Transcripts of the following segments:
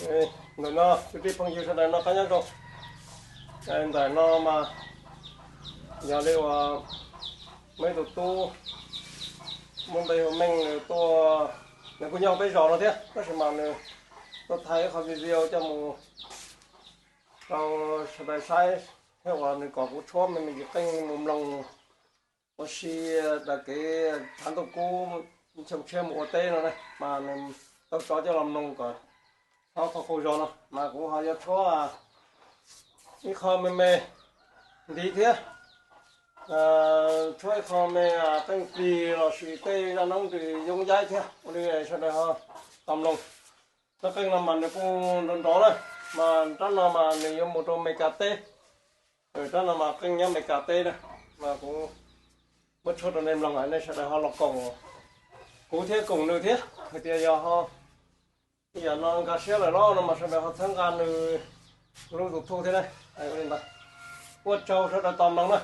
Ntawm no kwv tij phooj ywg sawv daws noj qab nyob zoo. Ntawm no mas yog li uas muaj ib tug tub muaj npe hu Meej, nws tuaj, nws kuj nyob peb zos no thiab tab sis mas nws tuaj thaij ib qho video coj mus rau sawv daws saib thiab uas nws kom kuv tshuab me me ntsis qeej mus mloog ua si daws kev tshav ntuj kub, xyoo tshiab mus ua teb no na mas nws tau tso coj los mloog kom txhob qhov qaug zog no mas kuv ho yuav tshuab ib qho me me ntiv thiab, tshuab ib qho me qeej plig los sis tej zaj noob nws yoob yaib thiab ua li sawv daws ho tau mloog. Rab qeej no mas nws kuj nrov nrov na, mas rab no mas nws yuav mus rau Meskas teb. Rab no mas qeej nyob Meskas teb na, mas kuv muab tshuab rau nej mloog, nej sawv daws ho los koom kuv thiab koom nws thiab hais tias yog ho ib yam no nkag siab lawm los no mas sawv daws ho txhawb nqa nws lub YouTube thiab na. Ua tsaug sawv daws tos mloog na.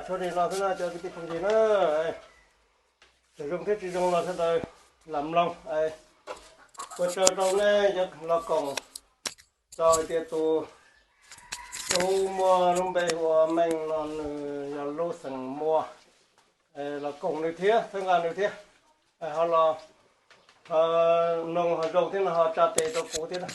Txhua tus los xwb no cov kwv tij phooj ywg na, txawm zoo thiab tsis zoo los sawv daws lam mloog. Ua tsaug rau nej cov los koom txog hais tias tus tub muaj lub npe hu ua Meej no nws yog lub xeem Muas, los koom nws thiab txhawb nqa nws thiab. Ho los mloog ho zoo thiab no ho tsa tes rau kuv thiab na.